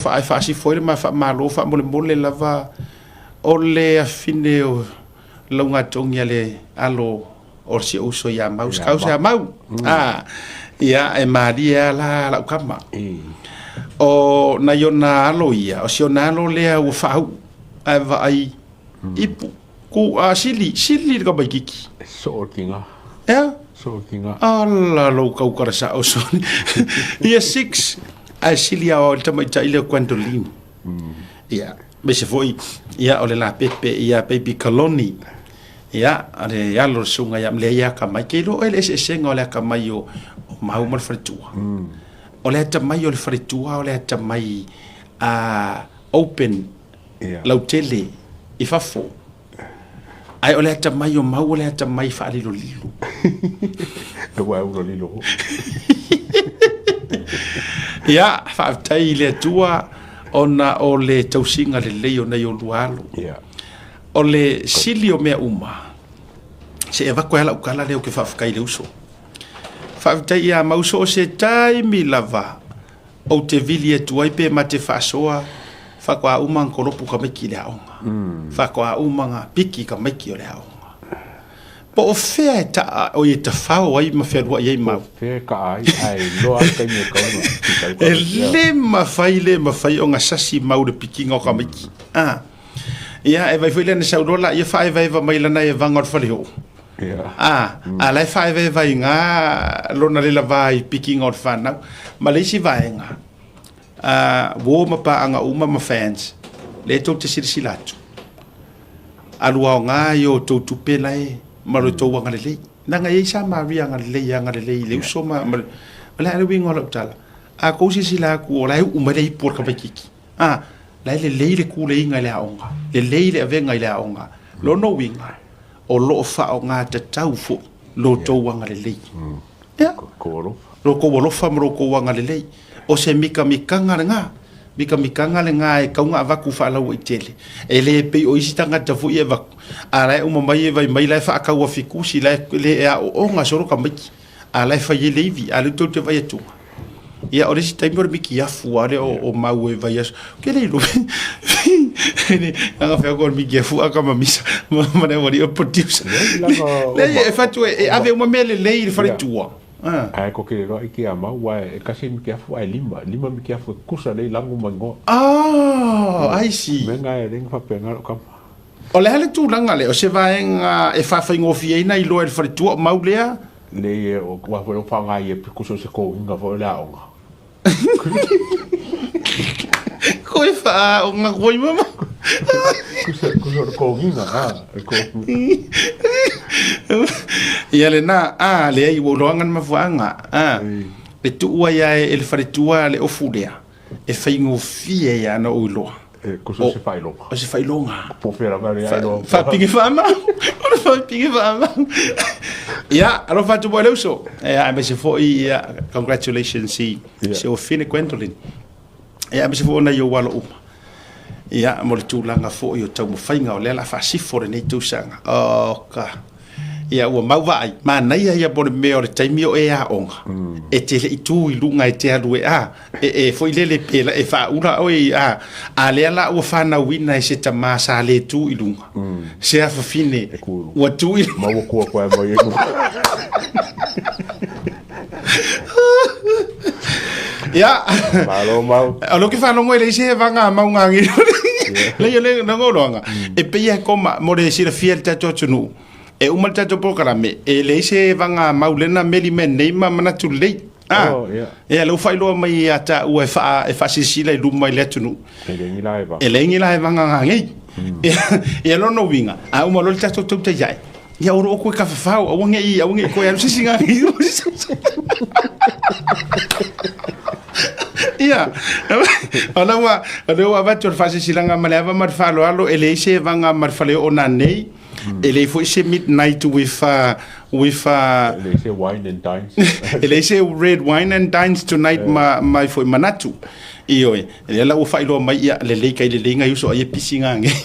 Ae faasifo ai le ma faamalo faamolemole lava o le afine o laugatogi a le alo o si ou uso ia Mau, se kau se Mau. Ah, ia e malie lava la lau kama. O nai ona alo ia, o si ona alo lea ua faauu ae vaai ipu ku a sili, sili le tamaititi. E soo le tiga. Ea? Soo le tiga. Ala lou kaukala sao soni. Ia 6 ae sili aoao i le tamaitai lea o Gwendoline. Ia, aemaise foi ia o le lapepe ia Baby Kaloni. Ia, o le alo o le susuga ia lea ia atamai. Ke iloa oe le eseesega o le atamai o Mau ma le faletua. O le atamai o le faletua o le atamai open lautele i fafo. Ae o le atamai o Mau o le atamai faalilolilo. E ua ula lilo. Ia, faafetai i le Atua ona o le tausiga lelei o nai olua alo. O le sili o mea uma, se i avatu ai lau tala lea ou te faafetai i le uso. Faafetai ia Mau so o se taimi lava ou te vili atu ai pe ma te faasoa, faatoa uma ona kolopu tamaiti i le aoga. Faatoa uma ona piki tamaiti o le aoga. Po o fea e taa oi e tafao ai ma fealuai ai Mau. Po o fea e taa ai ae iloa lava le taimi e tatau ona pika ai tamaiti. E le mafai le mafai ona sasi Mau i le pikiga o tamaiti. Ia, e vaai foi lea na sau loa laia faaevaeva mai lana evaga o le faleoo. A, a la e faaevaeva ai gā lona le lava i pikiga o le fanau. Ma le isi vaega, a, uo ma paaga uma ma fans, lea tou te silasila atu, alu aoga i o tou tupe la e, ma lo tou agalelei. Leaga e i ai Samaria agalelei, agalelei i le uso ma, ma le, o le a le uiga o lau tala? A tou silasila atu o la e uu mai le ipu o le tamaitiiti. A, la e lelei le tuleiga i le aoga, lelei le avega i le aoga. Lona uiga, o lo o faaaoga tatau foi lo outou agalelei. Ia, lo outou alofa ma lo outou agalelei. O se mikamikaga lena, mikamikaga lena e tatau ona avatu faalauaitele. E le pei o isi tagata foi e avatu, a la e uma mai e vaai mai la e faatau afikusi, la e le aooga solo tamaiti. A la e fai ai le ivi, a lea tou te vaai atu. Ia, o le isi taimi o le mikiafu lava lea o mau e vaiaso. Ou te le iloa. Leaga fai atu o le mikiafu a kama misa ma le aualii o le producer. Leai, e fai atu e ave uma mea lelei i le faletua. Ae ko ke loa ike a mau, wa e kasi mikiafu ae lima, lima mikiafu e kusa lei lagu ma ingoa. Oh, I see. Me nga e lenga faapena lo kama. O le a le tulaga lea, o se vaega e faafaigofieina i loa e le faletua o mau lea? Leai e, ua foi o whangai e kuso se kōinga foi o le aoga. Koe whaaonga koe mama. Kuso, kuso le kōinga, ha, le kōinga. Ia lena, a, leai, ua ou loaga le mafuaaga, a, e tuu ai lava e le faletua le ofu lea, e faigofie ai lava ona ou iloa. E kuso se faailoga. O se faailoga. Po fea lava le ai loa. Faapige faamau. O le faapige faamau. Ia, alofa atu mo le uso. Ia, aemaise foi, ia, congratulations i si ou afine Gwendoline. Ia, aemaise foi o nai ou alo uma. Ia, mo le tulaga foi o taumafaiga o lea o le a faasifo lenei tausaga. Oh, ka. Ia ua mau vaai, manaia ia mo le mea o le taimi o e aoga, e te le i tu i luga e te alu e a, e, e foi lele pe e faaula oe a, a lea la ua fanauina e se tama sa le tu i luga, se afafine ua tu i luga. Ma ua kua koe mai e Ia. Malo mau. O lo ke whanongo e leise he wanga mau ngā ngiro. Lei o le nango roanga. E pei e koma mo le silafia le tatou atunuu. E uma le tatou polokalame, e leai se vanga mau lena meli mea nei ma manatu lelei. Ah, Oh, yeah. Ia, lea ua faailoa mai ia taua e wha, e whaasilasila i luma i le atunuu. E leai ni la e vanga. E leai ni la e vanga ngā ngei. Ia lona uiga, a uma loa le tatou tautai ae, ia o loo koe kafafao, aua ne i, aua ne i koe alu se isi ngā ngei. Ia, o la ua, o lea ua avatu o le faasilasilaga ma le ava ma le faaaloalo, e leai se vaga ma le faleoo nanei, e leai foi se midnight with, with, E leai se wine and dines. e leai se red wine and dines tonight ma, ma foi manatu. Ioe, lea la ua faailoa mai, ia, lelei kai lelei ngai uso ai e pisi ngā ngei.